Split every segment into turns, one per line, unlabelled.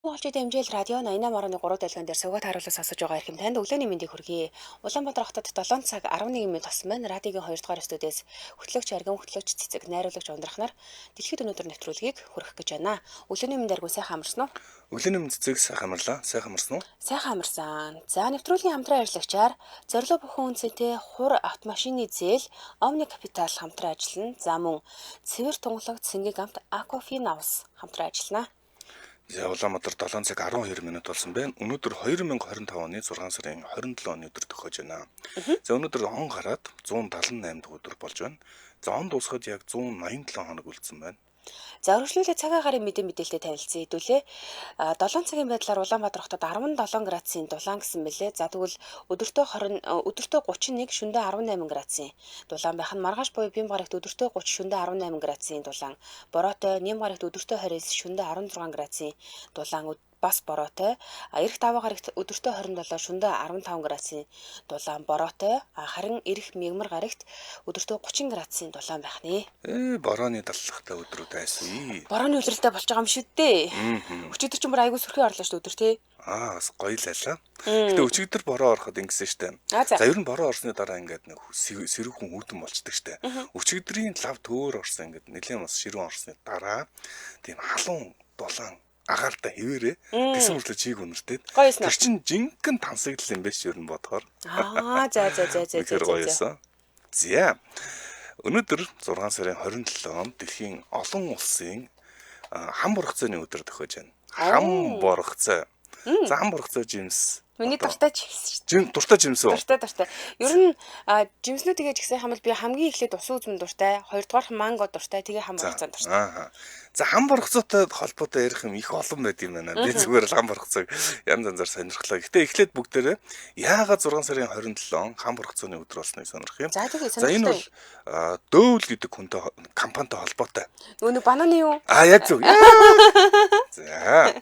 Монголчууд дэмжээл радио 88.3 долгион дээр суугаад харуулсан сонсож байгаа эрхэм танд өглөөний мэндийг хүргэе. Улаанбаатар хотод 7 цаг 11 минут болсон байна. Радиогийн 2 дугаар студиэс хөтлөгч Аргин, хөтлөгч Цэцэг, найруулагч Ундрах нар дэлхийд өнөөдөр нэвтрүүлгийг хүргэх гэж байна. Өглөөний мэнд Аргин, сайхан амарсан уу?
Өглөөний мэнд Цэцэг, сайхан амарлаа. Сайхан амарсан уу?
Сайхан амарсан. За, нэвтрүүлгийн хамтран ажиллагчаар Зорилго бүхэн үнцэнтэй хур автомашины зээл Omni Capital хамтран ажиллана. За мөн Цэвэр тунгалаг цэнгийг амт Aquafin House хамтран ажиллана.
За, Улаанбаатар 7 цаг 12 минут болсон байна. Өнөөдөр 2025 оны 6 сарын 27 оны өдөр төхөж байна. За, өнөөдөр он гараад 178 дахь өдөр болж байна. За, он дуусахад яг 187 хоног үлдсэн байна.
За, өргөжлүүлээ цагаа гарын мэдээ мэдээлэлтэй танилцсан хэдүүлээ. 7 цагийн байдлаар Улаанбаатар хотод 17 градусын дулаан гэсэн мэлээ. За, тэгвэл өдөртөө 20, өдөртөө 31, шөндөө 18 градусын дулаан байх нь. Маргааш буюу Бим гарагт өдөртөө 30, шөндөө 18 градусын дулаан. Бороотой, Нэм гарагт өдөртөө 29, шөндөө 16 градусын дулаан бас бороотой. Ирэх даваа гарагт өдөртөө 27, шөндөө 15 градусын дулаан бороотой. Харин ирэх мягмар гарагт өдөртөө 30 градусын дулаан байх нэ.
Борооны даллахтай өдрүүд айсан.
Борооны улиралтай болж байгаа юм шүү дээ. Өчигдөр ч бүр айгүй сүрхий орлоо шүү өдөр тий.
Аа, бас гоё л айлаа. Гэтэ өчигдөр бороо ороход ингэсэн штэ. За, ер нь бороо орсны дараа ингээд нэг сэрүүхэн хүүтэн болчдөг штэ. Өчигдрийн лав төөр орсон, ингээд нэлээд бас ширүүн орсны дараа тийм халуун дулаан агаартай хэвээрээ гэсэн мөртлөө чиг үнэртэй. Тэр чинь жинхэнэ тансагдлал юм биш ер нь бодохоор.
Аа, за за за за
за. Гоё. За. Өнөөдөр 6 сарын 27-нд дэлхийн олон улсын хам боргоцооны өдөр төхөж байна. Хам боргоцоо. За, хам боргоцоо жимс.
Миний дуртай жимс шүү
дээ. Дуртай жимс үү?
Дуртай дуртай. Ер нь жимснүүдийгээ жигсээ хамбал би хамгийн эхлээд усан үзмэн дуртай, хоёрдугаарх манго дуртай, тэгээ хам боргоцоо дуртай.
Аа. За, хам боргоцоотой холбоотой ярих юм их олон байд юм байна. Би зүгээр л хам боргоцоог янз янзаар сонирхлоо. Гэтэ эхлээд бүгдээрээ яагаад 6 сарын 27 хам боргоцооны өдөр болсныг сонирх юм.
За, тэгээ.
За, энэ бол Дөөөл гэдэг хүнтэй компанитай холбоотой.
Нөгөө нэг бананы юу?
Аа, яг зөв. За.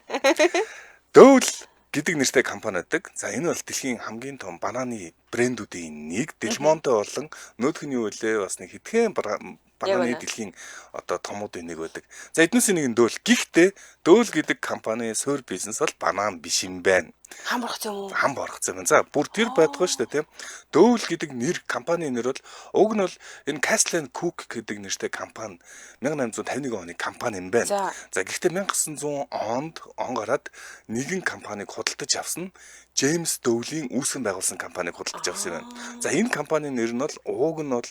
Дөөөл гэдэг нэртэй компани байдаг. За, энэ бол дэлхийн хамгийн том бананы брэндүүдийн нэг. Делмонте болон нөтх нь юу вэ? Бас нэг хэдхэн бананы дэлхийн одоо томуудын нэг байдаг. За, эднээсийн нэг нь Дөөл. Гэхдээ Дөөл гэдэг компани суурь бизнес бол банан биш юм байна.
Хам боргоцоо юм уу?
Хам боргоцоо юм. За, бүр тэр байдгүй шүү дээ, тийм. Дөөл гэдэг нэр, компани нэр бол уг нь бол энэ Castle and Cook гэдэг нэртэй компани 1851 оны компани юм байна. За, гэхдээ 1900 онд он гараад нэгэн компанийг худалдаж авсан. Джеймс Дөвлийн үүсгэн байгуулсан компанийг худалдаж авсан юм байна. За, энэ компанийн нэр нь бол ууг нь бол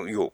юу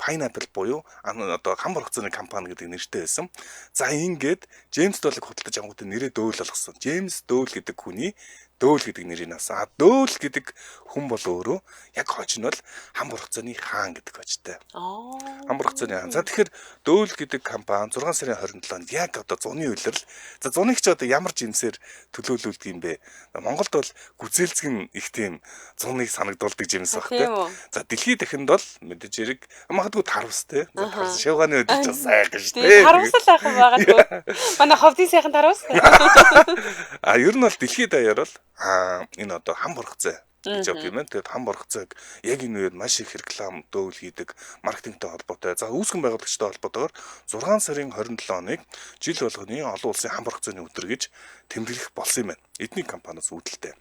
Pineapple буюу одоо хам боргоцооны компани гэдэг нэртэй байсан. За, ингээд Джеймс Дөлийг худалдаж авангуудаа нэрээ Дөөл болгосон. Джеймс Дөөл гэдэг хүний Дөөл гэдэг нэрийг авсан. А Дөөл гэдэг хүн бол өөрөө яг хож нь бол хам боргоцооны хаан гэдэг хожтой. Хам боргоцооны хаан. За, тэгэхээр Дөөл гэдэг компани 6 сарын 27-нд яг одоо зуны улирал. За, зуныг ч одоо ямар жимсээр төлөөлүүлдэг юм бэ? Монголд бол гүзээлзгэн их тийм зуныг санагдуулдаг жимс баг те. За, дэлхийд дахинд бол мэдээж хэрэг магадгүй тарвс те. За, тарвс шавгааны өдөр ч сайхан шүү дээ.
Тарвс л сайхан байгаа дөө. Манай ховдын сайхан тарвс.
А ер нь бол дэлхийд даяар бол энэ одоо хам боргоцоо гэж явд юм байна. Тэгээд хам боргоцоог яг энэ үед маш их реклам дөөл хийдэг, маркетингтэй холбоотой. За, үүсгэн байгуулагчтай холбоотойгоор 6 сарын 27 оныг жил болгоны олон улсын хам боргоцооны өдөр гэж тэмдэглэх болсон юм байна. Эдний компаниас үүдэлтэй.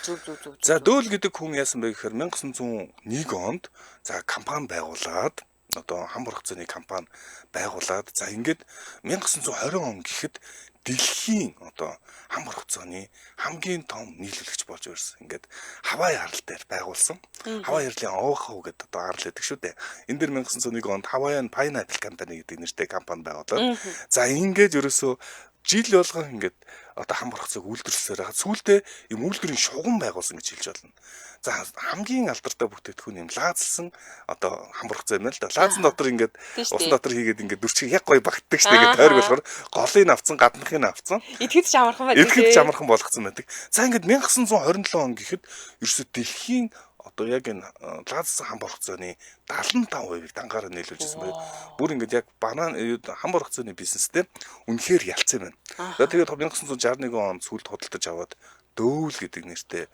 Зүг зүг зүг.
За, Дөөл гэдэг хүн яасан бэ гэхээр 1901 онд за компани байгуулад одоо хам боргоцооны компани байгуулад, за ингээд 1920 он гэхэд дэлхийн одоо хам боргоцооны хамгийн том нийлүүлэгч болж ирсэн. Ингээд Хавай арал дээр байгуулсан. Хавай арлын Оаху гэдэг одоо арал гэдэг шүү дээ. Энэ дээр 1901 онд Hawaiian Pineapple Company гэдэг нэртэй компани байгуулад. За, ингээд ерөөсөө жил болгон ингээд одоо хам боргоцоог үйлдвэрлэсээр байгаа. Сүүлдээ юм үйлдвэрийн шугам байгуулсан гэж хэлж болно. За, хамгийн алдартай бүтээгдэхүүн юм лаазлсан одоо хам боргоцоо юм л да. Лаазан дотор ингээд усан дотор хийгээд ингээд дүрчиг яг гоё багтдаг шүү дээ. Ингээд тойрог болохоор голыг авцсан, гаднахыг авцсан.
Идэхэд ч амархан байдаг.
Идэхэд ч амархан болгоцсон байдаг. За, ингээд 1927 он гэхэд ерөөсөө дэлхийн одоо яг энэ лаазсан хам боргоцооны 75%-ийг дангаараа нийлүүлж ирсэн байна. Бүр ингээд яг банан хам боргоцооны бизнестэй үнэхээр ялцсан юм байна. За, тэгээд 1961 онд сүүлд худалдаж аваад Дөөл гэдэг нэртэй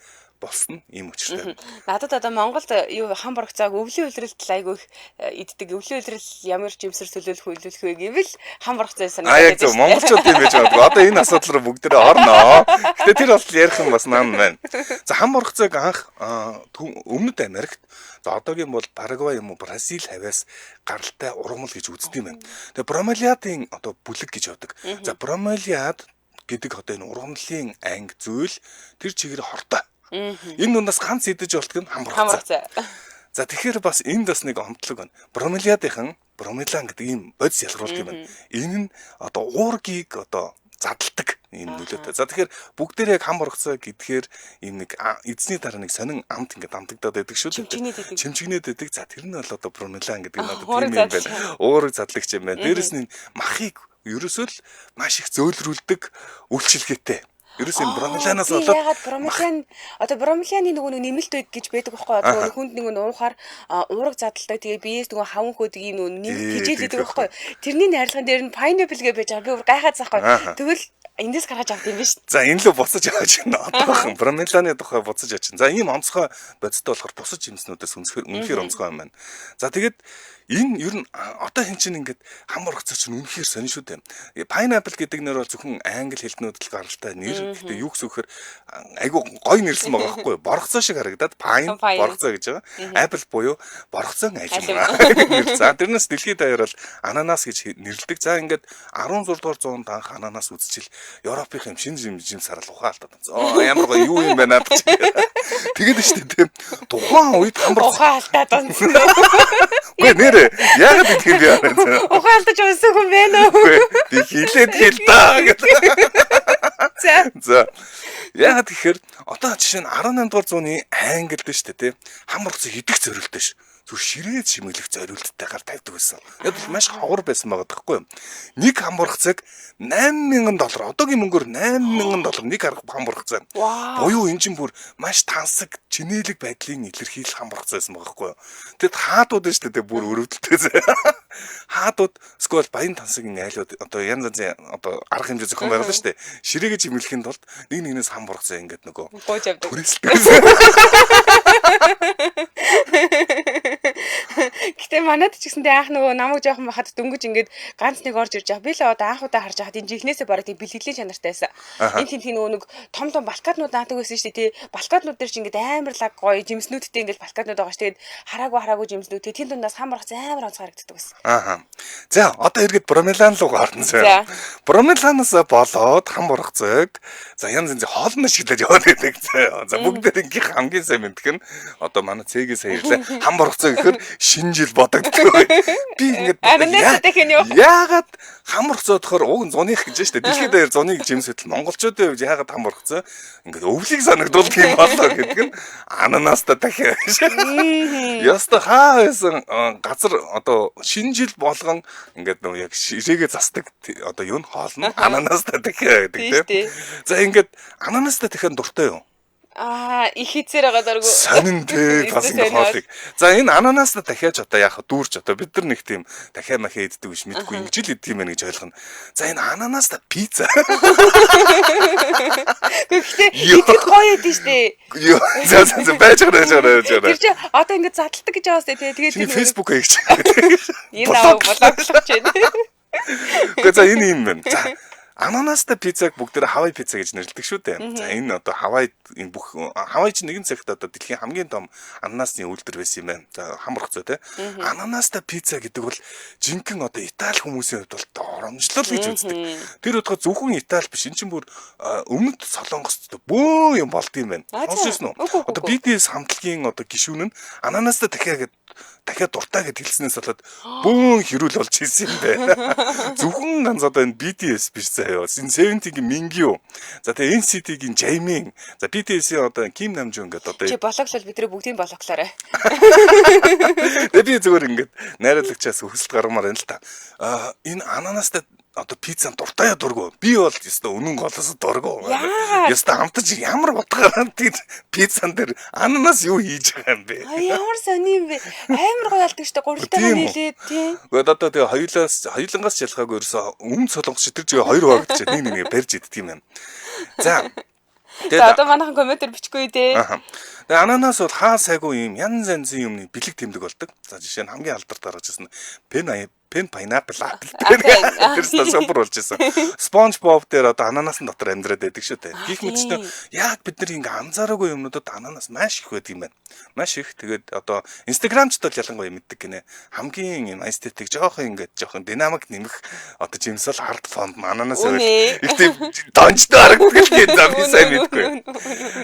Болсон ийм учиртай.
Надад одоо Монголд юу хам боргоцоог өвлийн улиралд айгүй их иддэг. Өвлийн улирал ямар жимсэр төлөөлөх хөлөөлөх вэ гэвэл хам боргоцоо
санагдаад. А яг зөв, монголчууд тийм байж магадгүй. Одоо энэ асуудал руу бүгдээрээ орноо. Гэтэ тэр бол ярих юм бас наан байна. За хам боргоцоог анх Өмнөд Америкт, за одоогийн бол Парагвай юм уу Бразил хавьяас гаралтай ургамал гэж үздэг юм байна. Тэгээ бромелиадын одоо бүлэг гэж явдаг. За бромелиад гэдэг одоо энэ ургамлын анги зүйл тэр чигээр хортой. Энэ дундаас ганц идэж болтго нь хам боргоцоо. За тэгэхээр бас энд бас нэг онцлог байна. Бромелиадынхан бромелан гэдэг ийм бодис ялгаруулдаг юм байна. Энэ нь одоо уургийг одоо задалдаг ийм нөлөөтэй. За тэгэхээр бүгдээрээ яг хам боргоцоо гэдгээр ийм нэг эзний дараа нэг сонин амт ингээд амтагдаад байдаг шүү
дээ.
Чимчгнээд байдаг. За тэр нь бол одоо бромелан гэдэг нь одоо тийм юм байна. Уурыг задлагч юм байна. Дээрэс нь махыг ерөөсөө л маш их зөөлрүүлдэг үйлчилгээтэй. Ерөөс юм бромеланаас болоод
ягаад бромелан одоо бромеланы нөгөө нэг нэмэлт байд гэж байдаг байхгүй одоо хүнд нэг уухаар уураг задалдаг, тэгээ биеэс нөгөө хаван хөөдөг ийм нөгөө нэмэлт хижээл гэдэг байхгүй. Тэрний найрлагын дээр нь pineapple гэж байж байгаа. Би бүр гайхаад заахгүй. Тэгвэл эндээс гаргаж авд юм биш.
За энэ лөө буцаж авч байна. Одоохон бромеланы тухай буцаж авч. За ийм онцгой бодистой болохоор бусад жимснүүдээс үнэхээр онцгой юм байна. За тэгээд энэ ер нь одоо хэн чинь ингээд хам боргоцоо чинь үнэхээр сонин шүү дээ. Pineapple гэдэг нэр бол зөвхөн англи хэлнүүдэд л гаралтай нэр. Гэтэ юу гэсэн үхээр айгу гоё нэрсэн байгаа байхгүй юу? Боргоцоо шиг харагдаад pine боргоцоо гэж байгаа. Apple буюу боргоцоон алим. За тэрнээс дэлхийд даяар бол ананас гэж нэрлэдэг. За ингээд 16 дугаар зуунд анх ананас үзчихэл Европын юм шинэ жим сарал ухаан алдаад. Оо ямар гоё юу юм бэ надад чи. Тэгээд шүү дээ тийм. Тухайн үед хам боргоцоо
ухаан алдаад унсан.
Үгүй нэрээ яагаад идэх юм бэ?
Ухаан алдаж унсан хүн байна уу?
Үгүй би хилээд хэл та гэдэг. За. Яагаад гэхээр одоо жишээ нь 18 дугаар зууны Англид шүү дээ тийм. Хам боргоцоо идэх зориулттай ш. Зүр ширээ чимэглэх зориулттайгаар тавьдаг байсан. Яг л маш ховор байсан байгаа даахгүй юу? Нэг хам боргоцоог $8,000, одоогийн мөнгөөр $8,000 нэг хам боргоцоо. Буюу энэ чинь бүр маш тансаг чинээлэг байдлын илэрхийлэл хам боргоцоо байсан байгаа даахгүй юу? Тэгэд хаадууд нь шүү дээ бүр өрөвдөлтэй. Хаадууд эсвэл баян тансагийн айлууд одоо янз янзын одоо арга хэмжээ зохион байгуулсан шүү дээ. Ширээгээ чимэглэхийн тулд нэг нэгнээс хам боргоцоо ингээд нөгөө
гуйж авдаг.
Түрээсэлдэг.
Гэтэ манад ч гэсэндээ анх нөгөө намайг жоохон байхад дөнгөж ингээд ганц нэг орж ирж байгаа. Би л одоо анх удаа харж байхад энэ жихнээсээ бараг тийм бэлтгэлийн чанартай байсан. Энэ тентхийн нөгөө нэг том том балкаднууд наадаг байсан шүү дээ. Тий балкаднууд дээр чи ингээд амар лаг гоё жимснүүдтэй ингээд балкаднууд байгаа шүү. Тэгээд хараагүй жимснүүд. Тийм дундаас хам боргоцоо амар онцгой харагддаг байсан.
Ааха. За одоо эргээд бромелан руу гарна зөө. Бромеланаас болоод хам боргоцоог за янз янзын хоолны шиглэж яваад байдаг зөө. За бүгдээр ингийн хамгийн сайн мэдэх нь одоо манай цэгээ сайн ирлээ. Хам боргоцоо гэхээр шинэ жил бодогддог. Би ингээд яагаад хам боргоцоо гэхээр уг нь зуных гэж шүү дээ. Дэлхийд даяар зуныг жимс хөтөл монголчуудын хувьд яагаад хам боргоцоо ингээд өвлийг санагдуулдаг юм болоо гэдэг нь ананастай дахиад. Яста хаа байсан газар одоо шинэ жил болгон ингээд нөө яг ширээгээ застдаг одоо юу н хоол нь ананастай дахиад гэдэг тийм. За ингээд ананастай дахиад дуртай юу?
Аа их хизээр байгаа дургу.
Сонин тий бас ингэ хоолыг. За энэ ананастай дахиад одоо яах дүүрч одоо бид нар нэг тийм дахиад махаа иддэг биш мэдгүй ингэж л иддэг юм байна гэж ойлгоно. За энэ ананастай пицца.
Гэхдээ идэхэд гоё идэв штэ.
Йоо за за байж байгаа.
Тэр чи одоо ингэ задалдаг гэж байгаа сте тий. Тэгээд
тэр Facebook хийж.
Энэ аа блоглох чинь.
Гэхдээ за энэ юм байна. За ананастай пиццаг бүгдээр Хавай пицца гэж нэрлэдэг шүү дээ. За энэ одоо Хавай энэ бүх Хавай чинь нэгэн цагт одоо дэлхийн хамгийн том ананасны үйлдвэр байсан юм байна. За хам боргоцоо те. Ананастай пицца гэдэг бол жинхэнэ одоо Итали хүмүүсийн хувьд бол доромжлол гэж үздэг. Тэр утгаа зөвхөн Итали биш энэ чинь бүр өмнөд Солонгост бөө юм болд юм байна. Сонссон уу? Одоо BTS хамтлагийн одоо гишүүн нь ананастай дахиад дахиад дуртай гэд хэлснээс болоод бөөн хэрүүл болж ирсэн юм байна. Зөвхөн ганц одоо энэ BTS биш заяа. Энэ Seventeen-ийн Mingyu. За тэгээ NCT-гийн Jaemin. За BTS-ийн одоо Kim Namjoon гэдэг одоо
чи блоглол бид нар бүгдийг блоглоорой.
Тэгээ би зүгээр ингээд найруулагчаас хүсэлт гаргамаар байна л та. Аа энэ ананастай одоо пиццанд дуртай яа дургу. Би бол ёстой үнэн голоос дургу. Ёстой амтаж ямар утгаараа тэр пиццан дээр ананас юу хийж байгаа юм бэ?
Ямар сони юм бэ? Амар гоё алдаг штэ гурилтайгаа нийлээд тийм.
Гэхдээ одоо тэгээ хоёулангаас ялгаагүй ерөөсөө өмнө солонгос тэр чигээ хоёр хуваагдчих. Нэг нэг барьж иддэг юм байна. За
За одоо манайхан комментэр бичихгүй дээ.
Тэгээ ананас бол хаа сайгүй юм янз янзын юмны бэлэг тэмдэг болдог. За жишээ нь хамгийн алдарт гаргаж ирсэн pen pineapple apple дээр тэр супер болж ирсэн. SpongeBob дээр одоо ананасан дотор амьдраад байдаг шүү дээ. Гэх мэтчнээ яг бид нар ингээ анзаараагүй юмнуудад ананас маш их байдаг юм байна. Маш их. Тэгээд одоо Instagram ч бол ялангуяа мэддэг гинэ. Хамгийн юм эстетик жоохон ингээд жоохон динамик нэмэх одоо жимсэл арт фонд ананас байвал их тийм донжтой харагддаг л за би сайн мэдгүй.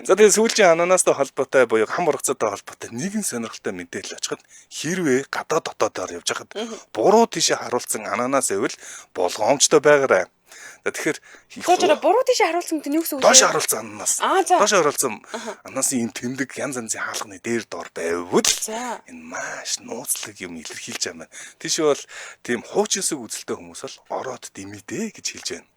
За тэгээд сүүлчийн ананастай холбоотой буюу хам ургацаатай холбоотой нэгэн сонирхолтой мэдээлэл очиход хэрвээ гадаа дотоодоор явж хахад буруу тийшээ харуулсан ананас байвал болгоомжтой байгаарай. Тэгэхээр
тэр буруу тийшээ харуулсан гэдэг нь юу гэсэн үг вэ?
Доош харуулсан ананас. Доош харуулсан ананасын ийм тэмдэг янз янзын хаалганы дээр дор байвал энэ маш нууцлаг юм илэрхийлж байгаа юм. Тийшээ бол тийм хуучинсаг үзэлтэй хүмүүс бол ороод димидэ гэж хэлж байна.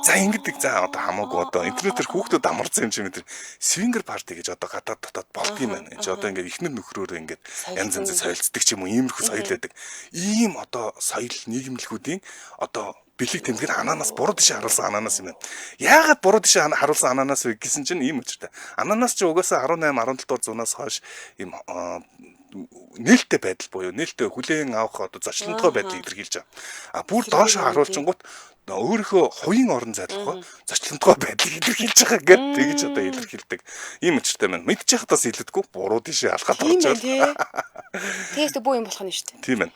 За ингэдэг за одоо хамаагүй одоо интернетээр хүүхдүүд амарсан юм чи мэдэр свингер парти гэж одоо гадаад дотоод болд юм байна. Энд чи одоо ингээд ихнэр нөхрөөрөө ингээд янз янзын соёлцдог ч юм уу иймэрхүү соёл байдаг. Ийм одоо соёл нийгэмлэгүүдийн одоо бэлэг тэмдэг нь ананас буруу тийшээ харуулсан ананас юм байна. Яагаад буруу тийшээ харуулсан ананас вэ гэсэн чинь ийм учиртай. Ананас чи угаасаа 18 17 дугаар зуунаас хойш ийм нээлттэй байдал буюу нээлттэй хүлээн авах одоо зочлонтгой байдлыг илэрхийлж байгаа. А бүр доошоо харуулчингууд өөрийнхөө хувийн орон зайлгах зочлонтгой байдлыг илэрхийлж байгаа гэд тэгж одоо илэрхийлдэг. Ийм учиртай байна. Мэдчих хатаас илэдэггүй буруу тийшээ алхаад орж байгаа.
Тэгээс бүү юм болох нь шүү дээ.
Тийм байна.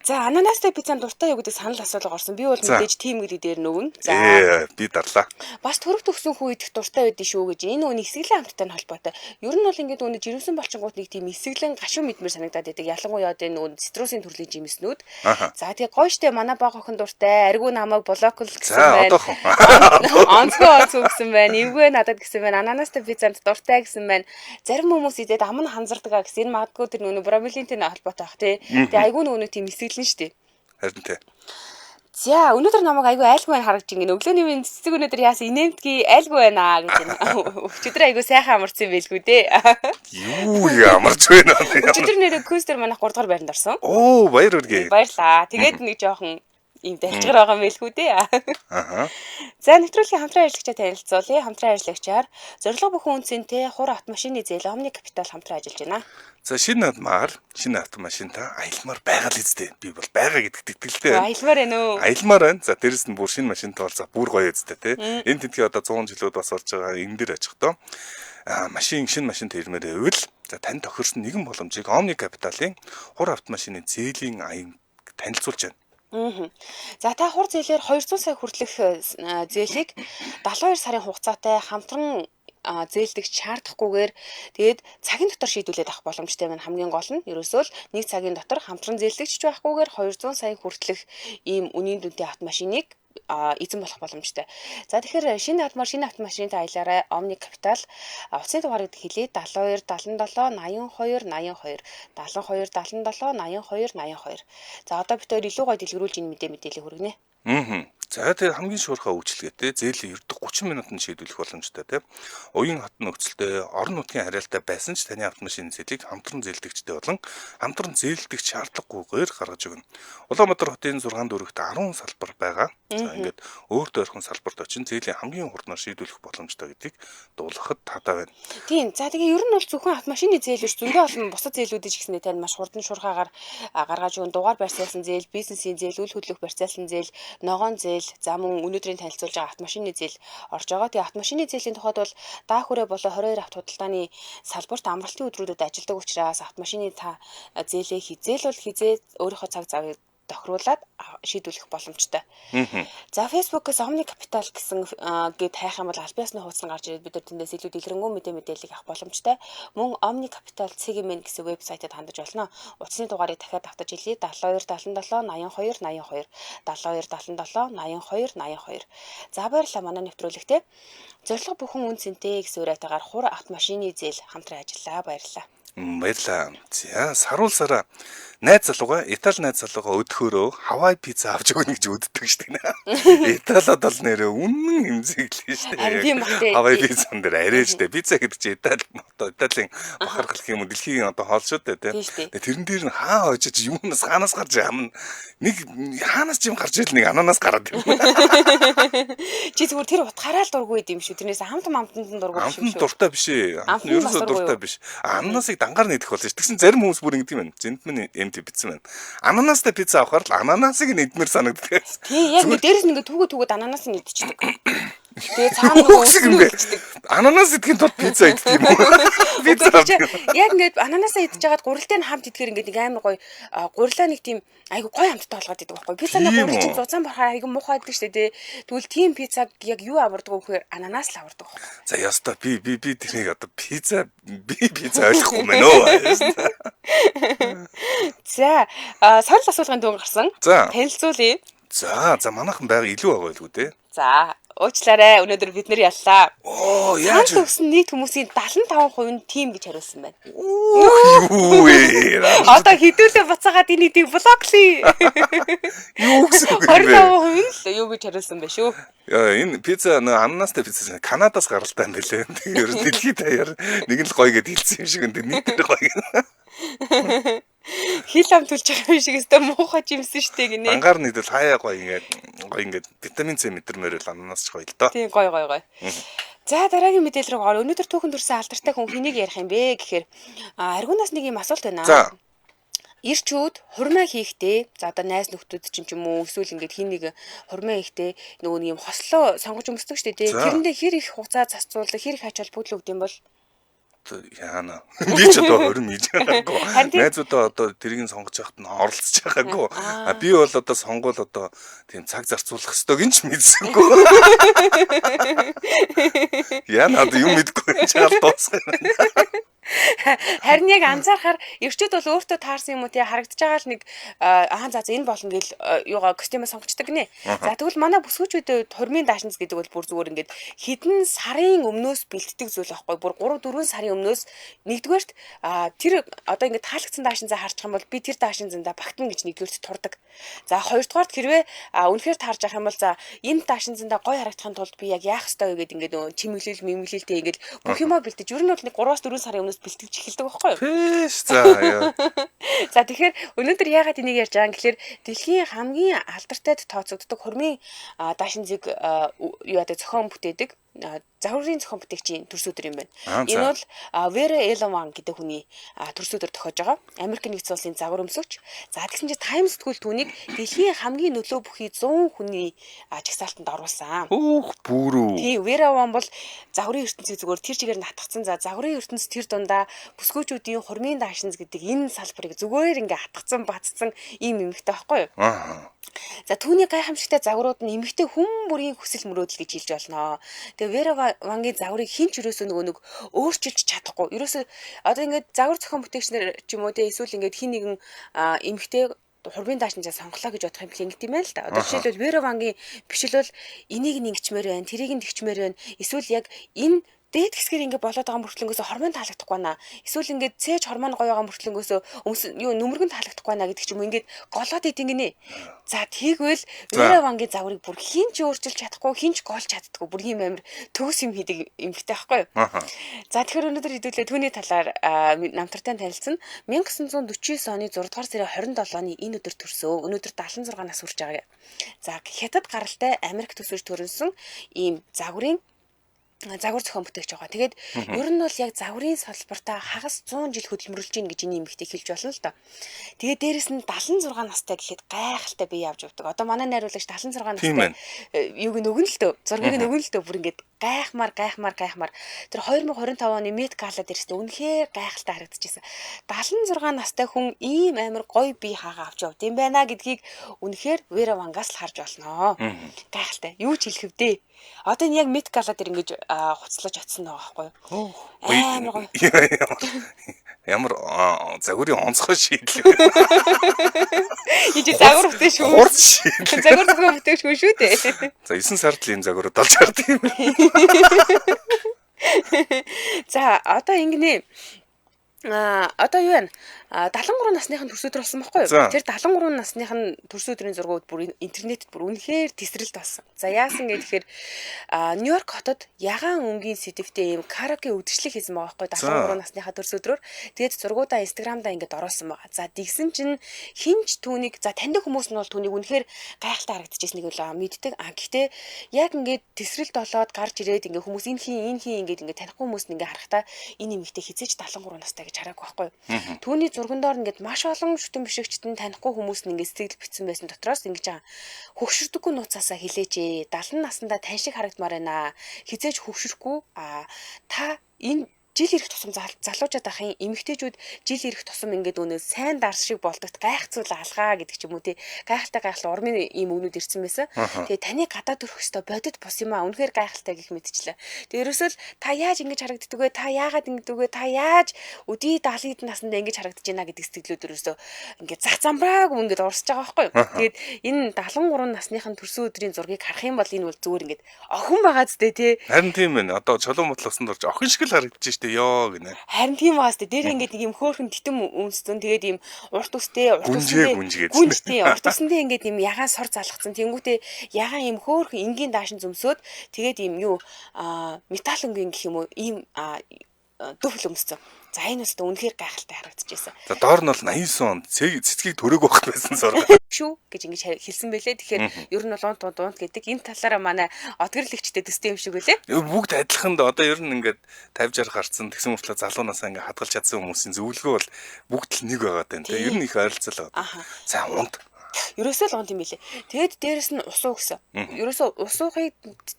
За ананастай пиццанд дуртай юу гэдэг санал асуулга орсон. Би бол мэдээж тийм гэдэг дээр нөгөн.
За би дарлаа.
Бас төрөг төгсөн хүү идэх дуртай байдгийг шүү гэж энэ үний эсгэлэн амттай нь холбоотой. Ер нь бол ингээд үүний жирэмсэн болчингууд нэг тийм эсгэлэн гашуун мэдмэр санагдаад байдаг. Ялангуяа одоо энэ цитрусын төрлийн жимснүүд. За тэгээ гоё штэ манай бага охин дуртай. Аргу намайг блокл гэсэн байна. Онцгой онцгой гэсэн байна. Эвгүй надад гэсэн байна. Ананастай пиццанд дуртай гэсэн байна. Зарим хүмүүс идээд ам нь ханзардаг гэсэн. Энэ магадгүй тэр нөгөө бромелинтэй холбоотой бах тий. Тэгээ айгүй нөгөө тийм эсгэлэн шүү дээ.
Харин тий.
За өнөөдөр намайг айгүй айлгүй байна харагдаж байна. Өглөөний минь цэцэг өнөөдөр яасан инээмтгий айлгүй байна гэж байна. Өчигдөр айгүй сайхан амарсан юм байлгүй дээ.
Юу амарч байна.
Өчигдөр нэрээ квиз дээр манайх 3 дугаар байранд орсон.
Оо баяр хүргэе.
Баярлаа. Тэгээд нэг жоохон ийм дамжгар байгаа юм байлгүй дээ.
Аа.
За нэвтрүүлгийн хамтран ажиллагчаа танилцуулъя. Хамтран ажиллагчаар зорилго бүхэн үнцэнтэй хур автомашины зээл Omni Capital хамтран ажиллаж байна.
За шинэ адмаар, шинэ автомашинтай аялмаар байгаа л үстэй. Би бол байгаа гэдэгт итгэлтэй
байна. Аялмаар байна уу?
Аялмаар байна. За дээрэс нь бүр шинэ машинтай бол за бүр гоё үстэй тий. Энэ тэдний одоо 100 жилүүд бас болж байгаа энэ дэр очихдоо машин шинэ машинтай ирмээр байвал за тань тохирсон нэгэн боломжийг Omni Capital-ын хур автомашины зээлийн аян танилцуулж байна.
За та хур зээлээр 200 сая хүртэлх зээлийг 72 сарын хугацаатай хамтран зээлдэгч шаардахгүйгээр тэгээд цагийн дотор шийдвүлээд авах боломжтой байна. Хамгийн гол нь ерөөсөө л нэг цагийн дотор хамтран зээлдэгч байхгүйгээр 200 сая хүртэлх ийм үнийн дүнтэй автомашиныг эзэн болох боломжтой. За тэгэхээр шинэ адмаар шинэ автомашинтай аялаарай. Omni Capital утасны дугаарыг хэлье 72 77 82 82 72 77 82 82. За одоо бид хоёр илүү гоё дэлгэрүүлж энэ мэдээллийг хүргэнэ.
Аа. За тэгээ хамгийн шуурхай үйлчилгээтэй зээлийн ердөө 30 минутанд шийдвэрлэх боломжтой тийм. Уян хатан нөхцөлтэй орон нутгийн хариалтай байсан ч таны автомашины зээлийг хамтран зээлдэгчтэй болон хамтран зээлдэх шаардлагагүйгээр гаргаж өгнө. Улаанбаатар хотын 6 дүүрэгт 10 салбар байгаа. За ингээд өөр дойрхон салбарт очин зээлийн хамгийн хурднаар шийдвэрлэх боломжтой гэдгийг дуулгахад таатай байна.
Тийм. За тэгээ ер нь бол зөвхөн автомашины зээл биш зөндөө олон бусад зээлүүдийг ч гэсэндээ тань маш хурдан шуурхаагаар гаргаж өгөн дугаар барьцаалсан зээл, бизнесийн зээл, үйл хөдлөх барьцаалсан зээл, ногоон зээл, за мөн өнөөдрийн танилцуулж байгаа автомашины зээл орж байгаа. Тэгээ автомашины зээлийн тухайд бол даа хүрээ болоо 22 авто худалдааны салбарт амралтын өдрүүдэд ажилладаг учраас автомашины та зээлээ хизээл бол хизээ өөрийнхөө цаг завыг тохируулаад шийдвэрлэх боломжтой. За Facebook-ээс Omni Capital гэсэн гээд хайх юм бол аль биесны хуудас нь гарч ирээд бид нар тэндээс илүү дэлгэрэнгүй мэдээллийг авах боломжтой. Мөн Omni Capital CGMN гэсэн вебсайтад хандаж болно. Утасны дугаарыг дахиад давтаж хэлье. 72 77 82 82 72 77 82 82. За баярлалаа манай нэвтрүүлэгтээ. Зорилго бүхэн үн цэнтэй гэсэн уриатайгаар хур автомашины зээл хамтран ажиллаа. Баярлалаа.
Баярлаа. За, саруул сараа найз залууга, Итали найз залууга өдөхөөрөө Хавай пицца авч өгнө гэж өддөг шүү дээ. Италиад бол нэрээ үнэн хэмзэглээ шүү дээ. Хавай пиццан дээр арай шүү дээ. Пицца гэдэг чинь Итали одоо Италийн бахархал юм уу дэлхийн одоо хоол шүү дээ, тийм. Тэрэн дээр нь хаа хожиж юунаас хаанаас гарч амна нэг хаанаас ч юм гарч ил нэг ананас гараад ирнэ.
Чи зүгээр тэр утгаараа л дургүй юм шүү. Тэрнээс амт амтанд нь дургүй
биш юм шүү. Амт дуртай биш ээ. Амт нь ерөөсөө дуртай биш. Ананасыг дангаар нэгдэх болно шүү. Тэгсэн зарим хүмүүс бүр ингэдэг юм байна. Зэндмэн эмт бичсэн байна. Ананастай пицца авахар л ананасыг нь идмээр санагддаг.
Тий, яг ингэ дээрээс нь ингэ түүгөө түүгээд ананас нь идчихдэг. Тэгээ цаана нөгөө
юм бэ? Ананас идэхин тулд пицца иддэг юм уу?
Пицца. Яг ингээд ананасаа идэж байгаад гурилтай нь хамт идэхээр ингээд нэг амар гоё гурилаа нэг тийм айгу гоё амттай болгоод идэг байхгүй. Пиццаны гурил чинь зузаан борхоор айгу муухай байдаг шүү дээ. Тэгвэл тийм пиццаг яг юу авардаг вэ гэхээр ананас л авардаг байхгүй.
За яста би би би тэрнийг одоо пицца би пицца ойлгохгүй мэн өө.
За, сонир асуулгын дүн гарсан. Танилцуулъя.
За, за манайхан байга илүү байгаа байлгүй дээ.
За, уучлаарай. Өнөөдөр бид нэр яллаа.
Оо, яаж
өгсөн нийт хүмүүсийн 75% нь тийм гэж хариулсан байна.
Юу вэ?
Одоо хідүүлээ буцаагаад энэ хэдийг блоклий.
Юу гэсэн үг вэ?
25% нь л юу гэж хариулсан бэ шүү.
Яа, энэ пицца нөө ананастай пицца Канадаас гаралтай юм билээ. Тэгэхээр дэлхийд даяар нэг нь л гоё гэдээ хэлсэн юм шиг энэ нийтээр гоё.
Хил ам түлж байгаа юм шиг өстой муухай жимсэн штэ гинэ.
Ангаар нэгдэл хаяа гоё ингээд гоё ингээд витамин С мэдэрмээр л ананас ч гоё л доо.
Тийм гоё гоё гоё. За дараагийн мэдээлэл рүү орё. Өнөөдөр түүхэн төрсэн алдартай хүн хэнийг ярих юм бэ гэхээр аргунаас нэг юм асуулт байна.
За.
Ирчүүд хурмаа хийхдээ за одоо найз нөхдүүд ч юм уу эсвэл ингээд хин нэг хурмаа хийхдээ нөгөө нэг юм хослоо сонгож өмсдөг штэ тий. Тэрэндээ хэр их хугацаа зарцуулдаг, хэр их ач холбогдол өгд юм бол
яана. Би ч одоо 20 хийж байгаагүй. Найзуудаа одоо тэрийг нь сонгож байхад нь оролцож байгаагүй. А би бол одоо сонгуул одоо тийм цаг зарцуулах ёстойг нь ч мэдсэнгүй. Яна одоо юм мэдгүй чаал дуусах юм.
Харин яг анзаархаар эрчүүд бол өөртөө таарсан юм уу тий харагдаж байгаа л нэг аа за энэ болно гэл юугаа костюмаа сонгочдөг гинэ. За тэгвэл манай бүсгүүчүүдийн хувьд хурмын даашинз гэдэг бол бүр зүгээр ингээд хэдэн сарын өмнөөс бэлтдэг зүйл байхгүй. Бүр 3 4 сарын өмнөөс нэгдүгээрт тэр одоо ингээд таалагдсан даашинзаа харчих юм бол би тэр даашинзандаа багтана гэж нэгдүгээрт турдаг. За хоёрдугаарт хэрвээ үнэхээр таарж авах юм бол за энэ даашинзандаа гоё харагдахын тулд би яг яах ёстой вэ гэд ингээд чимэглэл мэмэглэлтэй ингээд бүх юмаа бэлтэж ер нь бол нэг 3-4 сарын өмнөөс бэлтгэж эхэлдэг байхгүй юу?
Фэш за яа.
За тэгэхээр өнөөдөр яагаад энийг ярьж байгаа юм гэхээр дэлхийн хамгийн алдартай тооцогддог хурмын даашинзыг юу яадаг зохион бүтээдэг загварын зохион бүтээгчийн төрс өдөр юм байна. Энэ бол Vera Ellen Wang гэдэг хүний төрс өдөр тохиож байгаа. Америк нэгдсэн улсын загвар өмсөгч. За тэгсэн чинь Time сэтгүүл түүнийг дэлхийн хамгийн нөлөө бүхий 100 хүний жагсаалтанд оруулсан.
Хөөх бүрүү.
Тийм, Vera Wang бол загварын ертөнцийг зүгээр тэр чигээр нь хатгацсан. За загварын ертөнц тэр дундаа бүсгүүчүүдийн хурмын даашинз гэдэг энэ салбарыг зүгээр ингээ хатгацсан, бацсан ийм эмэгтэй байхгүй юу?
Аа.
За түүний гайхамшигтай загварууд нь эмэгтэй хүн бүрийн хүсэл мөрөөдөл гэж хэлж болно. Тэгээ Vera Wang-ийн загварыг хэн ч ерөөсөө нөгөө нэг өөрчилж чадахгүй. Ерөөсөө одоо ингээд загвар зохион бүтээгч нар ч юм уу те эсвэл ингээд хин нэгэн эмэгтэй хурмын даашинзаа сонголоо гэж бодох юм бэл ингэт юм байна л да. Одоо жишээлбэл Vera Wang-ийн бишэл бол энийг нь ингэчмээр байна, тэрийг нь тэгчмээр байна. Эсвэл яг энэ дээд хэсгээр ингээ болоод байгаа мөртлөнгөөсөө хормон таалагдахгүй байна. Эсвэл ингээд цээж хормон гоё байгаа мөртлөнгөөсөө юу нүмергэн таалагдахгүй байна гэдэг ч юм уу ингээд голоод идэв гинэ. За тэгвэл Vera Wang-ийн загварыг бүр хин ч өөрчилж чадахгүй, хин ч голж чаддаггүй. Бүр ийм амар төгс юм хийдэг эмэгтэй байхгүй юу? За тэгэхээр өнөөдөр хэдүүлээ түүний талаар намтартай танилцсан. 1949 оны 6 дугаар сарын 27-ны энэ өдөр төрсөө. Өнөөдөр 76 нас хүрч байгаа. За хятад гаралтай Америк төсөж төрөнсөн ийм загварын загвар зохион бүтээгч байгаа. Тэгээд ер нь бол яг загварын салбартаа хагас 100 жил хөдөлмөрлөж гин гэж энэ эмэгтэй хэлж болно л доо. Тэгээд дээрэс нь 76 настай гэхэд гайхалтай бие авч явдаг. Одоо манай найруулагч 76 настай юуг нь өгнө л дөө. Зургийг нь өгнө л дөө. Бүр ингээд гайхмаар гайхмаар гайхмаар. Тэр 2025 оны Met Gala дээрээс үнэхээр гайхалтай харагдчихсан. 76 настай хүн ийм амар гоё бие хаагаа авч явд юм байна гэдгийг үнэхээр Vera Wang-аас л харж болно. Гайхалтай. Юу ч хэлэх вдэ. Одоо энэ яг Met Gala дээр ингэж хуцлаж очсон байгаа байхгүй
юу? Амар гоё. Ямар загварын онцгой шийдэл.
Ийж загвар бүтээгч шүү.
Хурц шийдэл.
Загвар зохион бүтээгч хүн шүү дээ.
За 9 сард л ийм загварууд олж хардаг юм.
За одоо ингэнэ. Одоо юу вэ? 73 насных нь төрс өдөр болсон байхгүй юу? Тэр 73 насных нь төрс өдрийн зургууд бүр интернетэд бүр үнэхээр тесрэлт болсон. За яасан гэхээр Нью-Йорк хотод ягаан өнгийн сэдэвтэй ийм караоке үдшилэг хийсэн байгаа байхгүй 73 насныхаа төрс өдрөөр. Тэгээд зургуудаа Instagram-даа ингээд оруулсан байгаа. За тэгсэн чинь хинч түүнийг за таньдаг хүмүүс нь бол түүнийг үнэхээр гайхалтай харагдчихсэн нэг л мэддэг. Гэхдээ яг ингээд тесрэлт болоод гарч ирээд ингээд хүмүүс энэ хин ингээд ингээд танихгүй хүмүүс нь ингээд харахтаа энэ эмэгтэй хизээч 73 настай гэж хараагүй байхгүй. Түүний зурган доор ингээд маш олон шүтэн бишигчдэн танихгүй хүмүүс нь ингээд сэтгэл бичсэн байсан дотроос ингэж байгаа. Хөгшөрдөггүй нууцаасаа хилээч ээ. 70 наснда тань шиг харагдмаар байна. Хизээч хөгшөрөхгүй. Та энэ жил ирэх тусам залуучаад ахын эмэгтэйчүүд жил ирэх тусам ингээд өнөө сайн дарс шиг болдогт гайхацуул алгаа гэдэг ч юм уу тий. Гайхалтай гайхалтай урмын ийм өгнүүд ирсэн байсан. Тэгээ таны гадаа төрөх ёстой бодит бус юм аа. Үнэхээр гайхалтай гэх мэтчлээ. Тэгээ ерөөсөө л та яаж ингэж харагддаг вэ? Та яагаад ингэдэг вэ? Та яаж өдий 70 насндаа ингэж харагдаж байна гэдэг сэтгэлүүд ерөөсөө ингээд зах замбраагүй ингээд урсж байгаа байхгүй юу? Тэгээд энэ 73 насныхын төрсөн өдрийн зургийг харах юм бол энэ бол зүгээр ингээд охин байгаа зү тий.
Харин тийм ээ. Одоо чулуун мотлосон дорж охин шиг л харагдаж штэ ёо гинэ.
Харин тийм байгаас тэ дээр ингээд нэг юм хөөхөн титэм өмсдөн тэгээд ийм урт үстэй урт
үстэй
гүнжтэй урт үсэндээ ингээд ийм ягаан сор залгацсан. Тэнгүүтээ ягаан ийм хөөхөн энгийн даашин зөмсөөд тэгээд ийм юу металл өнгийн гэх юм уу ийм дөвл өмссөн. За энэ бас үнэхээр гайхалтай харагдчихсэн.
За доор нь бол 89 онд цэцгийг төрөөг байх байсан зураг.
Шүү гэж ингэж хэлсэн байлээ. Тэгэхээр ер нь бол унт унт унт гэдэг энэ талаараа манай отгорлогчтэй төстэй юм шиг үлээ.
Бүгд адилхан да. Одоо ер нь ингээд 50 60 гарцсан тэгсэн мөртлөө залуу насаа ингээд хадгалж чадсан хүмүүсийн зөвлөгөө бол бүгд л нэг байгаа даа. Ер нь их ойролцоол байгаа. За унт.
Ерөөсөө л унт юм билээ. Тэгээд дээрэс нь ус уу гэсэн. Ерөөсөө ус уухыг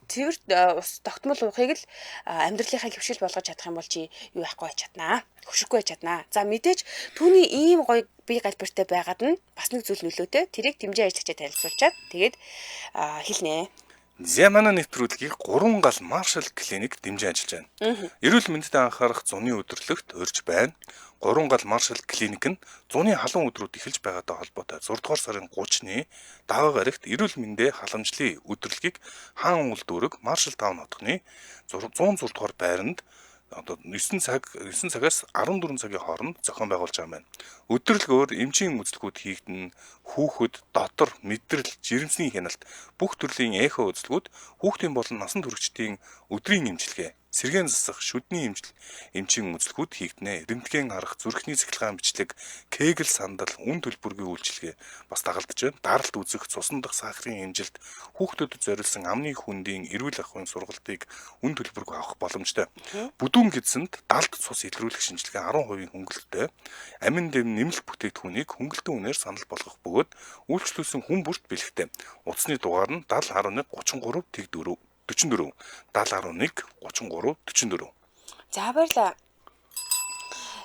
цэвэр ус тогтмол уухыг л амьдралынхаа хөвшил болгож чадах юм бол чи юу яахгүй байж чаднаа. Хөшөрөхгүй байж чаднаа. За мэдээж түүний ийм гоё бие галбиртай байгаад нь бас нэг зүйл нөлөөтэй. Тэрийг дэмжин ажиллагчаа танилцуулчаад тэгээд хэлнэ.
За манай нэвтрүүлгийг 3 гал Marshall Clinic дэмжин ажиллаж байна. Эрүүл мэндэд анхаарах зуны өдөрлөгт урьж байна. 3 гал Marshall Clinic нь зуны халуун өдрүүд эхэлж байгаатай холбоотой 6 дугаар сарын 30-ны даваа гарагт эрүүл мэндэ халамжлалын өдөрлөгийг хаан уул дүүрэг Marshall Town хотны 106 дугаар байранд одоо 9 цагаас 14 цагийн хооронд зохион байгуулж байгаа юм байна. Өдөрлгөөр эмчийн үзэлгүүд хийгдэн, хүүхэд, дотор, мэдрэл, жирэмсний хяналт, бүх төрлийн эхо үзэлгүүд, хүүхдийн болон насан туршидтын өдрийн эмчилгээ, сэргээн засах, шүдний эмчил, эмчийн үзэлгүүд хийгдэнэ. Рентген харах, зүрхний цахилгаан бичлэг, кегел сандал, үн төлбөргүй үйлчилгээ бас дагалдаж байна. Даралт үзэх, цусан дах сахарын эмжилт, хүүхдүүдэд зориулсан амны хүндийн эрүүл ахуйн сургалтыг үн төлбөргүй авах боломжтой. Бүдүүн гэдсэнд далд цус илрүүлэх шинжилгээ 10% хөнгөлөлттэй. Амин дэм нэмэлт бүтээгдэхүүнийг хөнгөлтөн үнээр санал болгох бөгөөд үйлчлүүлсэн хүн бүрт бэлэгтэй. Утасны дугаар нь 70.11 33 тэг 4 44 70.1 33 44.
За баярлалаа.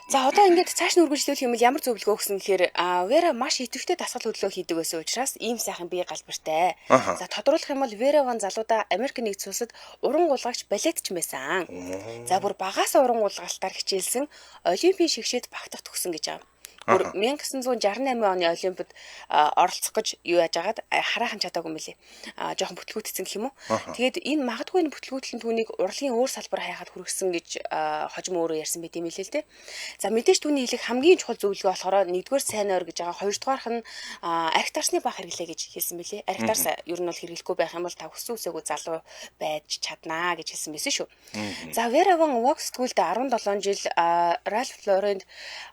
За одоо ингээд цааш нь үргэлжлүүлэх юм бол ямар зөвлөгөө өгсөн гэхээр Вера маш идэвхтэй дасгал хөдөлгөөн хийдэг байсан учраас ийм сайхан бие галбиртай. За тодруулах юм бол Вера ван залуудаа Америк нэгдсэн улсад уран гулгагч балетч байсан. За бүр багасаа уран гулгалтаар хичээлсэн олимпийн шигшээд багтах төгсөн гэж байгаа. Бүр 1968 оны олимпиад оролцох гэж юу яаж агаад хараахан чадаагүй юм билээ. Жохон бүтлгүүтсэн гэх юм уу. Тэгээд энэ магадгүй энэ бүтлгүүтэл нь түүнийг урлагийн өөр салбар хайхад хүргэсэн гэж хожим өөрөө ярьсан байт юм билээ л дээ. За мэдээж түүний хэлэх хамгийн чухал зөвлөгөө болохоор нэгдүгээр сайн ойр гэж байгаа. Хоёрдугаарх нь арх дарсны баг хэрэглээ гэж хэлсэн билээ. Арх дарс ер нь бол хэрэглэхгүй байх юм бол та хүссэн үсээгүй залуу байж чаднаа гэж хэлсэн байсан шүү. За Вера ван Vogue сэтгүүлд 17 жил Ralph Lauren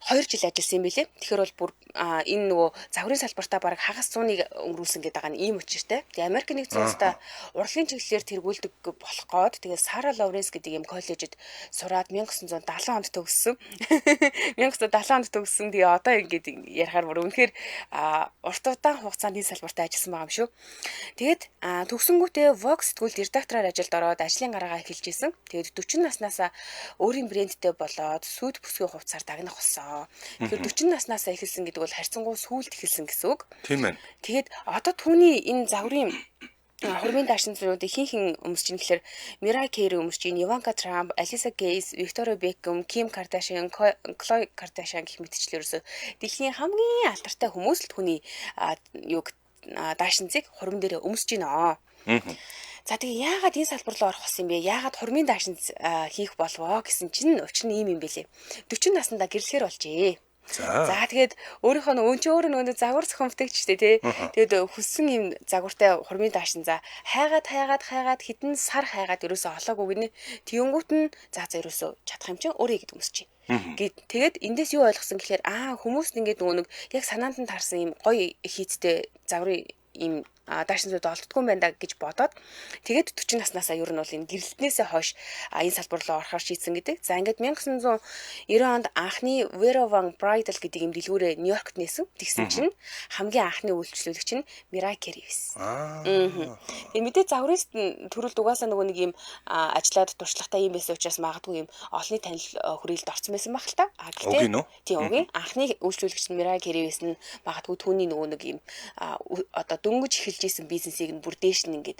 2 жил ажилласан юм билээ. Тэгэхээр бол бүр энэ нөгөө загварын салбартаа бараг хагас зууныг өнгөрүүлсэн гэдэг байгаа нь ийм учиртай. Тэгээ Америк нэгдсэн улсдаа урлагийн чиглэлээр тэргүүлдэг болох гээд тэгээ Сара Лоуренс гэдэг ийм коллежид сураад 1970 онд төгссөн. 1970 онд төгссөн. Тэгээ одоо ингээд ярихаар бүр үнэхээр урт удаан хугацаанд энэ салбартаа ажилласан байгаа юм шүү. Тэгээд төгсөнгүүтээ Vogue сэтгүүлд редактораар ажилд ороод ажлын гараагаа эхэлж исэн. Тэгээд 40 наснаасаа өөрийн брэндтэй болоод сүйт бүсгүй хувцаар дагнах болсон. Тэгэхээр 40 наснаасаа эхэлсэн гэдэг бол харьцангуй сүүлд эхэлсэн гэсэн үг.
Тийм ээ.
Тэгээд одоо түүний энэ загварын хурмын даашин зурнуудыг хин хин өмсөж ийн гэхээр Мира Кери өмсөж ийн, Иванка Трамп, Алиса Гейс, Виктория Бекхэм, Ким Кардашиан, Клой Кардашиан гэх мэтчлэн ерөөсөө дэлхийн хамгийн алдартай хүмүүс л түүний юуг даашинзыг хурим дээрээ өмсөж гинэ. За тэгээ яагаад энэ салбар руу орох болсон юм бэ? Яагаад хурмын даашинз хийх болвоо гэсэн чинь учир нь ийм юм бэлээ. 40 наснда гэрлэхээр болжээ. За тэгээд өөрийнхөө өн чи өөрөө нөгөө загвар зохион бүтээгч шүү дээ тий. Тэгээд хүссэн юм загвартай хурмын даашин за хайгаад хайгаад хайгаад хэдэн сар хайгаад ерөөсөө олоогүй гинэ. Тэгэнгүүт нь за за ерөөсөө чадах юм чинь өөрөө гэдэг өмсчээ. Гэт тэгээд эндээс юу ойлгосон гэхээр хүмүүс ингээд нөгөө нэг яг санаанд нь таарсан юм гоё хийцтэй загварын ийм даашинзууд олддгүй юм байна да гэж бодоод тэгээд 40 наснаасаа ер нь бол энэ гэрэлтнээсээ хойш энэ салбар руу орохоор шийдсэн гэдэг. За ингээд 1990 онд анхны Vera Wang Bridal гэдэг юм дэлгүүрээ Нью-Йоркт нээсэн. Тэгсэн чинь хамгийн анхны үйлчлүүлэгч нь Mariah Carey байсан. Тэгээ мэдээ загварын төрөлд угаасаа нөгөө нэг юм ажиллаад туршлагатай юм байсан учраас магадгүй юм олонний танил хүрээлэлд орсон байсан байх л та. А гэхдээ тийм үгүй анхны үйлчлүүлэгч нь Mariah Carey байсан нь магадгүй түүний нөгөө нэг юм одоо дөнгөж эхэлж исэн бизнесийг нь бүр дээш нь ингээд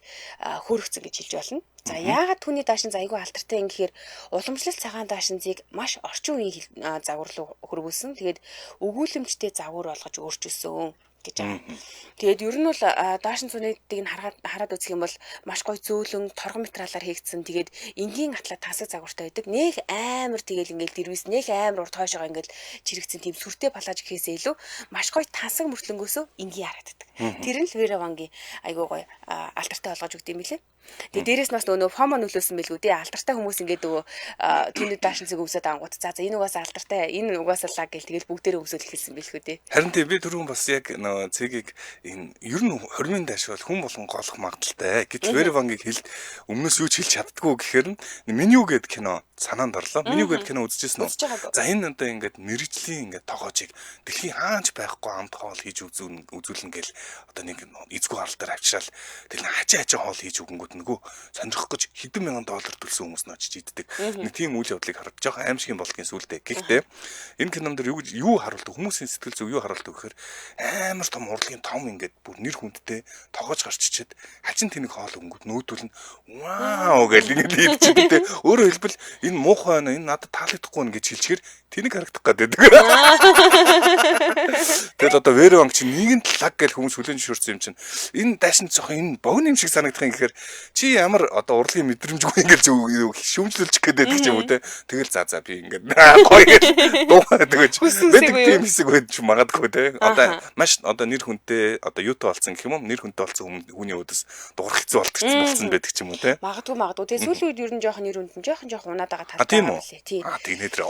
хөөрөгцөн гэж хэлж болно. За яагаад түүний даашинз айгүй алдартай юм гэхээр уламжлалт цагаан даашинзыг маш орчин үеийн загвар руу хөрвүүлсэн. Тэгээд өгүүлэмжтэй загвар болгож өөрчилсөн гэж байгаа. Тэгээд ер нь бол даашинзуудыг нь хараад үзэх юм бол маш гоё зөөлөн торгон материалаар хийгдсэн. Тэгээд энгийн атлаа тансаг загвартай байдаг. Нэх амар тэгэл ингээл дэрвис нэх амар урт хойшоогоо ингээл чирэгцэн тийм сүртэй палаж гэхээсээ илүү маш гоё тансаг мөртлөнгөөсөө энгийн харагддаг. Тэр нь л Vera Wang-ийн айгүй гоё алдартай болгож өгд юм билээ. Тэгээд дээрэс нь бас нөгөө FOMO нөлөөсөн байлгүй дээ. Алдартай хүмүүс ингээд нөгөө түүний даашинзыг өмсөд ангууд за за энэ угаасаа алдартай, энэ угаасаа лаг гэл тэгэл бүгдээрээ өмсөд эхэлсэн байлгүй дээ.
Харин тийм би түрүүн бас яг нөгөө цэгийг энэ ер нь хормын дааш бол хүн болгон голох магадaltaй гэж Vera Wang-ыг хэл өмнөөс юу ч хэлж чаддгүй гэхээр нь меню гэдэг кино санаанд орлоо. Меню гэдэг кино үзчихсэн үү? За энэ одоо ингээд мэрэгжлийн ингээд тогоожийг дэлхийн хаач байхгүй амт хоол хийж үзүүлнэ гэл одоо нэг эзгүй харал дээр авчраал тэгэл хачаа хачаа хоол хийж өгөнгүүт нөгөө сонирхох гэж хэдэн мянган доллар төлсөн хүмүүс нь очиж иддэг. Нэг тийм үйл явдлыг хараад жоохон аимшиг юм болдгийн сүулдэ. Гэхдээ энэ кинон дээр юу харуулдаг? Хүмүүсийн сэтгэл зүй юу харуулдаг гэхээр амар том урлагийн том ингээд бүр нэр хүндтэй тогоож гарч ичээд хачин тэнэг хоол өнгөт нөөдөл нь вау гэл ингээд идчихдэг те. Өөрөөр хэлбэл энэ муухай байна, энэ надад таалагдахгүй нэ гэж хэлчихээр тэнэг харагдах гэдэг. Тэгэл одоо Vera Wang чинь нэгэнт лаг гэл хүмүүс хүлээн зөвшөөрсөн юм чинь энэ дайшин цохон энэ богино юм шиг санагдах юм гэхээр чи ямар одоо урлагийн мэдрэмжгүй ингээл шүүмжлүүлчих гээд байдаг ч юм уу те. Тэгэл за за би ингээд гоё гэж дуугаа тэгэж байдаг тийм хэсэг байж магадгүй те. Одоо маш одоо нэр хүнтэй одоо юутай болсон гэх юм уу? Нэр хүнтэй болсон хүний өөдөөс дуурах хэцүү болсон байдаг ч юм уу те.
Магадгүй магадгүй. Тэгээ сүүлийн үед ер нь жоохон нэр хүнд нь жоохон унаад байгаа талтай
байна лээ. Тийм. Аа тэгнэ тэр.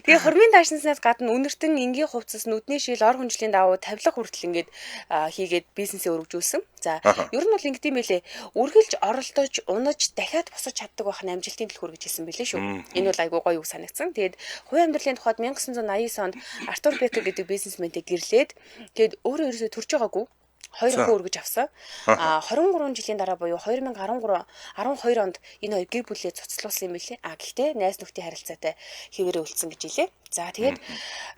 Тэгээ хормын даашинснаас гадна үнэртэн энгийн хувцас, нүдний шил, ор хүнжлийн дагуу тавилга хүртэл ингээд хийгээд бизнесээ өргөжүүлсэн. За ер нь бол ингэдэм байлээ. Үргэлж оролдож, унаж, дахиад босож чаддаг байх нь амжилтын түлхүүр гэж хэлсэн байлээ шүү. Энэ бол айгүй гоё үг санагдсан. Тэгээд хувийн амьдралын тухайд 1989 онд Артур Бекер гэдэг бизнесментэй гэрлээд тэгээд өөрөө ерөөсөө төрж байгаагүй. Хоёр охин өргөж авсан. А 23 жилийн дараа буюу 2013 12 онд энэ хоёр гэр бүлээ цуцлуулсан юм билээ. А гэхдээ найз нөхдийн харилцаатай хэвээрээ үлдсэн гэж хэлээ. За тэгээд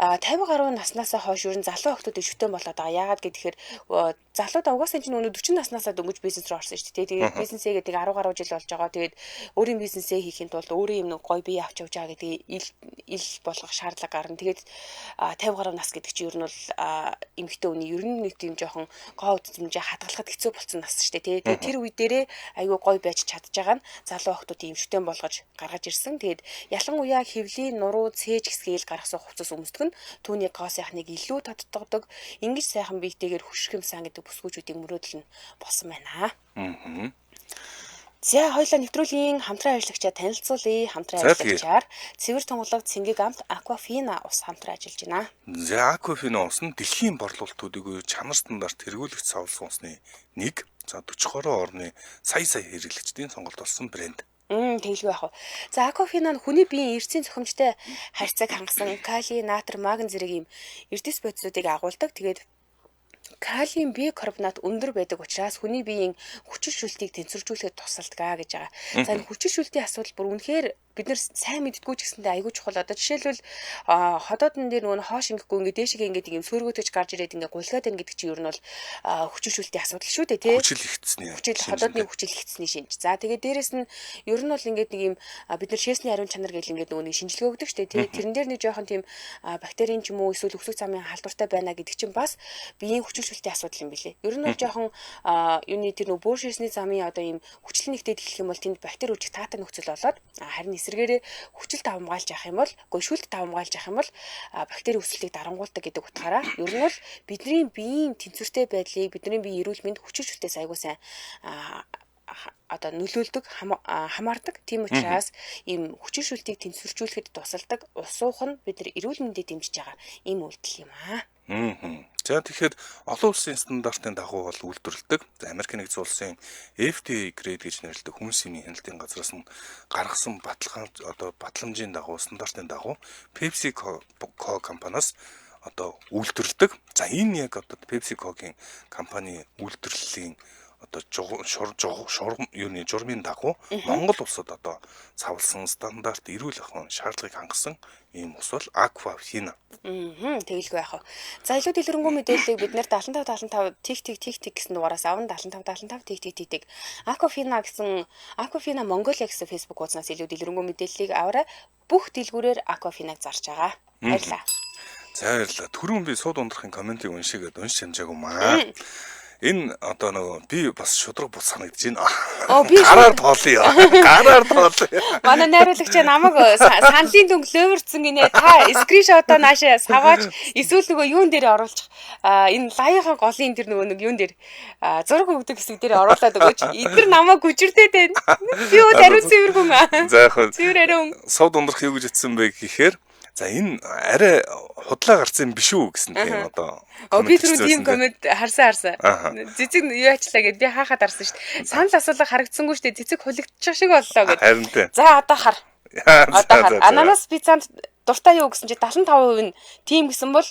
50 гаруй наснаасаа хойш ер нь залуу охтуудыг шүтэн болоод байгаа. Яагаад гэхээр залуудаа угаасаа чинь өнөө 40 наснаасаа дөнгөж бизнес рүү орсон шүү дээ. Тэгээд бизнесээ гэдэг 10 гаруй жил болж байгаа. Тэгээд өөрийн бизнесээ хийхин тулд өөрийн юм нэг гоё бие авч явж байгаа гэдгийг ил болгох шаардлага гарна. Тэгээд 50 гаруй нас гэдэг чинь ер нь бол эмэгтэй хүний ер нь нэг тийм жоохон гоо үзмжээ хадгалахад хэцүү болсон нас шүү дээ. Тэгээд тэр үе дээрээ айгүй гоё байж чадж байгаа нь залуу охтуудыг юм шүтэн болгож гаргаж ирсэн. Тэгээд ялангуяа хөвлийн нуруу цээж хэсгийг гаргасан хувцас өмсдөг нь түүний гоо сайхныг илүү тодтогдог. Ингэж сайхан биетэйгээр хөшрхэмсан гэдэг бүсгүүчүүдийн мөрөөдөл нь болсон байна. За хоёлаа нэвтрүүлгийн хамтран ажиллагчаа танилцуулъя. Хамтран ажиллагчаар Цэвэр тунгалаг цэнгэг амт Aquafina ус хамтран ажиллаж байна.
За Aquafina ус нь дэлхийн борлуулалтуудыг чанар стандарт тэргүүлэгч савлсан усны нэг. За 40 гаруй орны сая сая хэрэглэгчдийн сонголт болсон брэнд.
Тэгэлгүй яах вэ? За Aquafina нь хүний биеийн эрсийн зохимжтой харьцааг хангасан кали, натр, магн зэрэг ийм эрдэс бодисуудыг агуулдаг. Тэгээд калийн бикарбонат өндөр байдаг учраас хүний биеийн хүчил шүлтийг тэнцвэржүүлэхэд тусалдаг гэж байгаа. За энэ хүчил шүлтийн асуудал бүр үнэхээр бид нэр сайн мэддэггүй ч гэсэндээ айгүй чухал. Одоо жишээлбэл ходоодон дээр нөгөө хоош ингэхгүй ингээд дээшгээ ингээд юм сөргөтөж гарч ирээд ингээд гулгаад байна гэдэг чинь ер нь бол хүчил шүлтийн асуудал шүү дээ, тий.
Хүчил ихтсэний.
Хүчил ходоодны хүчил ихтсэний шинж. За тэгээд дээрэс нь ер нь бол ингээд нэг юм бид нар шээсний ариун чанар гэл ингээд нөгөө нэг шинжилгээ өгдөг шүү дээ, тий. Тэрэн дээр нэг жоохон тийм бактерийн ч юм уу эсвэл өсөх замын халдвартай байна гэдэг чинь бас биеийн хүчил хүчил шүлтийн асуудал юм билээ. Ер нь бол жоохон юуны тэр нөө бөөр ширсний замын одоо ийм хүчлэн нэгтээд эхлэх юм бол тэнд бактери үүсэх таатай нөхцөл болоод харин эсрэгээрээ хүчил давамгайлж явах юм бол үгүй шүлт давамгайлж явах юм бол бактери өсөлтийг дарангуулдаг гэдэг утгаараа ер нь бол бидний биеийн тэнцвэртэй байдлыг, бидний биеийн эрүүл мэнд хүчил шүлтээс айгуу сайн одоо нөлөөлдөг, хамаардаг. Тийм учраас ийм хүчин шүлтийг тэнцвэржүүлэхэд тусалдаг ус уух нь бид нар эрүүл мэндийг дэмжиж байгаа ийм үйлдэл юм аа.
За тэгэхээр олон улсын стандартын дагуу бол үйлдвэрлэдэг. За Америк нэгдсэн улсын FDA grade гэж нэрлэдэг хүнс эмийн хяналтын газраас нь гаргасан баталгаа одоо батламжийн дагуу, стандартын дагуу PepsiCo компаниас одоо үйлдвэрлэдэг. За энэ яг одоо PepsiCo-гийн компани үйлдвэрлэлийн одоо юуны журмын дагуу Монгол улсад одоо цавлсан стандарт эрүүл ахуйн шаардлагыг хангасан ийм ус бол Aquafina.
Тэгэлгүй яах вэ? За илүү дэлгэрэнгүй мэдээллийг бид нэр 75 75 тэг тэг тэг тэг гэсэн дугаараас аван 75 75 тэг тэг тэг тэг Aquafina гэсэн Aquafina Mongolia гэсэн Facebook хуудаснаас илүү дэлгэрэнгүй мэдээллийг аваарай. Бүх дэлгүүрээр Aquafina-г зарж байгаа. Баярлалаа.
За баярлалаа. Түрүүн би сууд ундрахын комментиг уншигээд унш амжаагүй маа. Энэ одоо нөгөө би бас шудраг бус санагдаж байна.
Би
гараар тоолъё. Гараар тоолъё.
Манай найруулагч намайг саналийн дүнг лөөрцөн гинэ. Та скриншотоо наашаа саваач эсвэл нөгөө юун дээр оруулчих. Энэ лавийнхаа голын тэр нөгөө нэг юун дээр зураг өгдөг хэсэг дээр оруулаад өгөөч. Эдгээр намайг гүжирдээд байна. Би үл ариун цэвэргүй.
За яг
цэвэр ариун.
Сувд ундрах юу гэж утсан бэ гэхээр за энэ арай худлаа гарсан юм биш үү гэсэн тийм одоо.
Би түрүүн тийм коммент харсан. Цэцэг юу ачлаа гэд би хаахад харсан шүү дээ. Санал асуулга харагдсангүй шүү дээ. Цэцэг хулигдчих шиг боллоо гэд.
Харин тийм.
За одоо хар. Одоо хар. Ананас пиццанд дуртай юу гэсэн чи 75% нь тийм гэсэн бол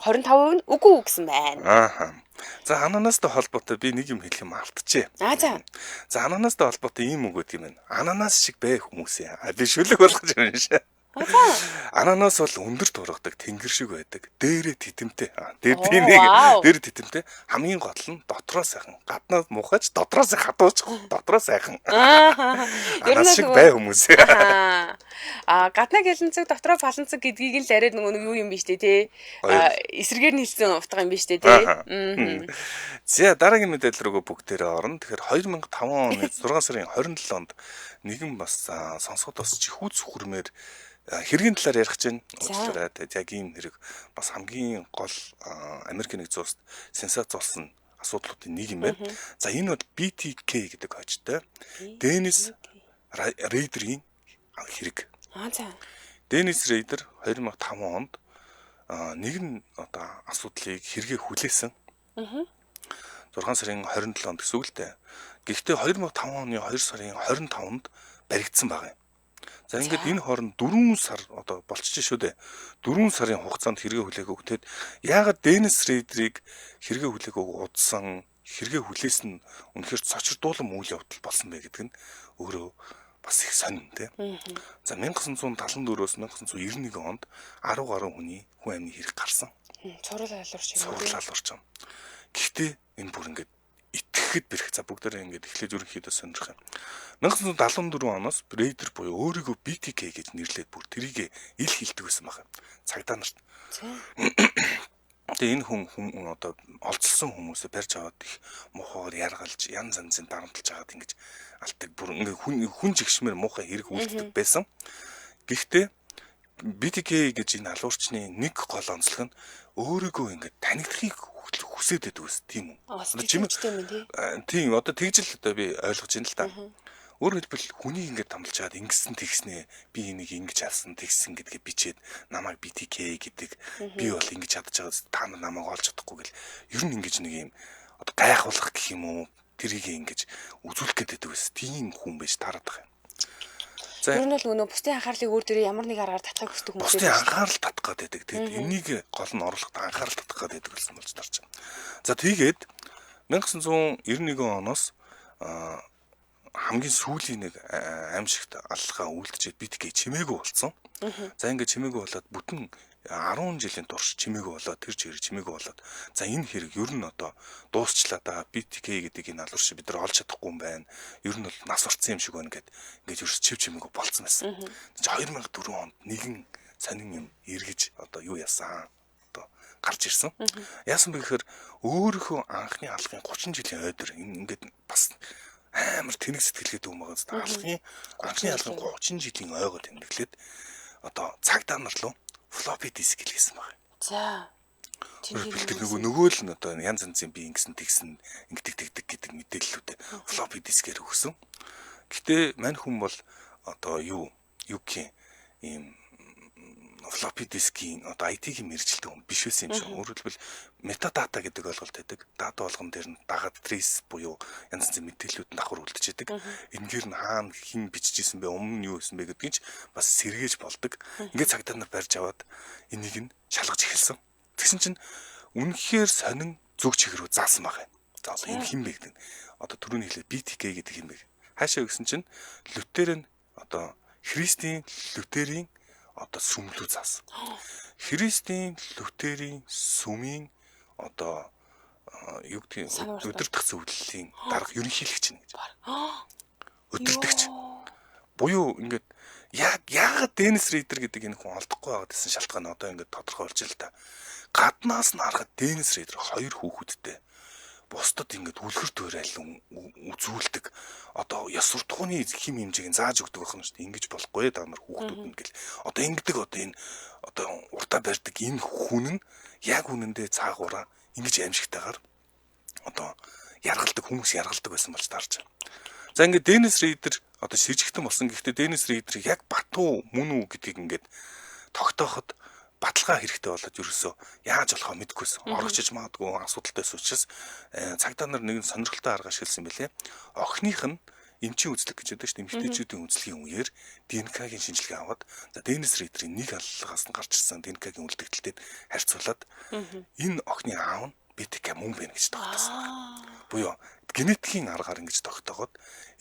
25% нь үгүй гэсэн байна.
Аа. За ананастай холбоотой би нэг юм хэлэх юм алдчихэ.
Аа за.
За ананастай холбоотой ийм үг гэдэг юм байна. Ананас шиг бай хүмүүсээ. Би шүлэг болгож юм шээ. Ананас бол өндөр тургадаг, тэнгэр шиг байдаг. Дээрээ титэмтэй. Дээр тийм нэг дээр титэмтэй. Хамгийн гол нь дотроо сайхан. Гаднаа мухаж, дотроос хадууч, дотроо сайхан. Ананас шиг бай хүмүүсээ.
Аа гаднаа гэлэнцэг, дотроо паланцэг гэдгийг л арай нөгөө нэг юу юм биш үү те. Эсрэгээр нь хэлсэн утга юм биш үү те.
За дараагийн мэдээлэл рүүгээ бүгдээрээ орно. Тэгэхээр 2005 оны 6 сарын 27-нд нэгэн бас сонсоход бас чихүүц хүрмээр хэргийн талаар ярих гэж байна. Уучлаарай. Яг ийм хэрэг бас хамгийн гол Америк нэгдсэн улсад сенсац болсон асуудлуудын нэг юм байна. За энэ бол BTK гэдэг хожтой. Деннис Рейдерийн хэрэг.
Аа за.
Деннис Рейдер 2005 онд нэгэн одоо асуудлыг хэрэгээ хүлээсэн. 6 сарын 27-нд гэсэн үг л дээ. Гэхдээ 2005 оны 2 сарын 25-нд баригдсан байгаа юм. За ингээд энэ хооронд 4 сар одоо болчихж шүү дээ. 4 сарын хугацаанд хэрэгээ хүлээгөө. Тэгэд яагаад Деннис Рейдерийг хэрэгээ хүлээгөөг удсан, хэрэгээ хүлээсэн нь үнэхээр цочирдуулан үйл явдал болсон бэ гэдэг нь өөрөө бас их сонин тий. За 1974-өөс 1991 онд 10 гаруй хүний хүн амны хэрэг гарсан.
Цуврал алуурч юм.
Цуврал алуурч юм. Гэхдээ энэ бүр ингээд итгэхэд бэрх. За бүгдээрээ ингээд эхлээд ерөнхийдөө сонирх юм. 1974 оноос Рейдер буюу өөрийгөө BTK гэж нэрлээд бүр тэрийг ил хилдэг байсан байх юм. Цагдаа нарт. Тэгээ энэ хүн одоо олцлсон хүмүүсээ барьж аваад их муухайгаар яргалж янз янзын дарамтлж аваад ингэж алдаг бүр ингээ хүн жигшмээр муухай хэрэг үйлддэг байсан. Гэхдээ BTK гэж энэ алуурчны нэг гол онцлог нь өөрийгөө ингээд танигдахыг хүсээд байдаг ус тийм үү?
Одоо чимэгтэй юм тий.
Тийм одоо тэгж л одоо би ойлгож байна л та. Өөрөөр хэлбэл хүнийг ингээд тамлжаад ингэсэн тэгснээ би энийг ингэж алсан тэгсэн гэдгээ бичээд намайг BTK гэдэг би бол ингэж чадж байгаа та нар намайг олж чадахгүй гэл ер нь ингэж нэг юм одоо гайхуулах гэх юм уу тэрийг ингэж үзүүлэх гээд байдаг ус тийм хүн байж таарад байгаа юм.
За ер нь бол өнөө бусдын анхаарлыг өөр дээрээ ямар нэг аргаар татахыг хүсдэг хүмүүс.
Бусдын анхаарал татах гээд байдаг. Тэгээд энийг гол нь оруулахдаа анхаарал татах гээд байдаг болсон болж тарч байгаа. За тэгээд 1991 оноос хамгийн сүүлийн нэг аимшигт аллахаа үлдчихэд BTK чимээгүй болсон. За ингээд чимээгүй болоод бүтэн 10 жилийн турш чимээгүй болоод тэр чигээр чимээгүй болоод за энэ хэрэг ер нь одоо дуусчлаа да BTK гэдэг энэ алуурч бид нар олж чадахгүй юм байна. Ер нь бол нас орцсон юм шиг байна гэд ингээд ерөөс чив чимээгүй болцсон байсан. Тэг чи 2004 онд нэгэн сонин юм эргэж одоо юу яасан. Одоо гарч ирсэн. Яасан бэ гэхээр өөрийнхөө анхны алгын 30 жилийн ойдор энэ ингээд бас амар тэнэг сэтгэлгээд юм байгаа зү. Алгын анхны алгын 30 жилийн ойгоо тэмдэглээд одоо цагдаа нар руу floppy disk гэлгээсэн байна.
За.
Тэр нөгөө л нь одоо янз янзын би ингэсэн тэгсэн ингэдэг тэгдэг гэдэг мэдээллүүдээ floppy disk-ээр өгсөн. Гэтэ мань хүн бол одоо юу гэх ийм floppy disk-ийн одоо IT-ийн мэргэжилтэн хүн биш байсан юм шиг. Өөрөөр хэлбэл метадата гэдэг ойлголт байдаг. Дата болгон дээр нь дагаад trace буюу янз янзын мэдээллүүд нь давхар үлдчихэдэг. Энгээр нь хаана хэн бичижсэн бэ, өмнө нь юу байсан бэ гэдгийг ч бас сэргээж болдог. Ингээд цагдаа нар барьж аваад энийг нь шалгаж эхэлсэн. Тэгсэн чинь үнэхээр сонин зүг чиг рүү заасан байгаа юм. За одоо энэ хэн бэ гэдэг нь одоо түрүүний хэлээ BTK гэдэг юм бэ. Хаашаа гэсэн чинь Лютер нь одоо Христийн Лютерийн одоо сүмлүү заасан. Христийн Лютерийн сүмийн одоо юу гэдгийг удирдах зөвлөлийн дарга ерөнхийлөгч нь гэж. Удирдагч. Буюу ингээд яг яагаад Деннис Рейдер гэдэг энэ хүн олдохгүй байгаад байсан шалтгаан одоо ингээд тодорхой болж л та. Гаднаас нь харахад Деннис Рейдер хоёр хүүхэдтэй бусдад ингээд үлгэр дуурайл үзүүлдэг. Одоо ёс суртахууны хим хэмжээг нь зааж өгдөг байх нь шүү дээ. Ингэж болохгүй та нар хүүхдүүд нь гэл. Одоо ингэдэг одоо энэ одоо уртаа барьдаг энэ хүн нь яг үнэндээ цаагаараа ингэж аимшигтайгаар одоо яргалдаг хүмүүс яргалдаг байсан болж таарч байна. За ингээд Деннис Рейдер одоо шижигтэн болсон. Гэхдээ Деннис Рейдер яг батуу мөн үү гэдгийг ингээд тогтооход баталгаа хэрэгтэй болоод ерөөсөө яаж болохоо мэдэхгүйсэн. Орогчж магадгүй асуудалтай байсан учраас цагдаа нар нэгэн сонирхолтой арга ашигласан бэлээ. Охиных нь эмчийн үзлэг гэж байдаг шүү дээ. Эмэгтэйчүүдийн үзлэгийн үеэр ДНК-гийн шинжилгээ аваад за Деннис Рейдерийн нэг аллагаас нь гарч ирсэн ДНК-гийн үлдэгдэлтэд харьцуулаад энэ охины аав нь BTK мөн байна гэж тогтоосон. Буюу генетикийн аргаар ингэж тогтоогоод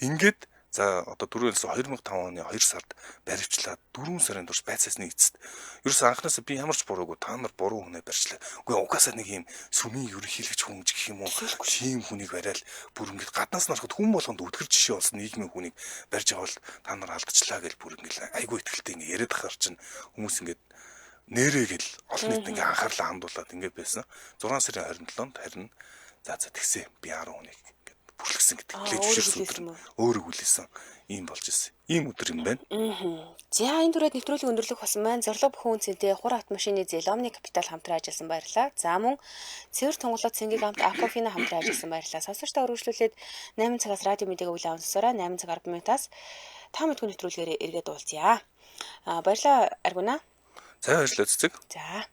ингээд за одоо түрүүнээс 2005 оны 2 сард баривчлаад 4 сарын турш байцаасны эцэст ерөөсөн анхнаасаа би ямар ч буруугүй та нар буруу хүнээ барьчлаа. Үгүй угаасаа нэг юм сүмийн ерөнхийлөгч хүн гэж гэх юм уу тийм хүнийг барайл бүр ингээд гаднаас нь харахад хүн болгонд өдгөр жишээ болсон нийгмийн хүнийг барьж авал та нар алдчихлаа гэж бүр ингээд айгүй ихтэй ингээд яриад ахаар чинь хүмүүс ингээд нэрээ гэл олон нийт ингээд анхаарлаа хандуулад ингээд байсан. 6 сарын 27-нд харин за тэгсээ би 10 хүнийг бүрлэгсэн гэдэг хүлээж зөвшөөрсөн өдөр өөрөө хүлээсэн ийм болж ирсэн. Ийм өдөр юм байна.
За энэ түрээд нэвтрүүлэг өндөрлөх болсон маань. Зорилго бүхэн үнцэнтэй хур автомашины зээл Omni Capital хамтран ажилласан баярлалаа. За мөн цэвэр тунгалаг цэнгийг амт Aquafina хамтран ажилласан баярлалаа. Сонсогчдоо өргөжлүүлээд 8 цагаас радио мэдээг үйл авансараа 8 цаг 10 минутаас та мэдгүй нэвтрүүлгээр эргээд уулзъя. Баярлалаа Аргуна.
За баярлалаа Цэцэг.
За.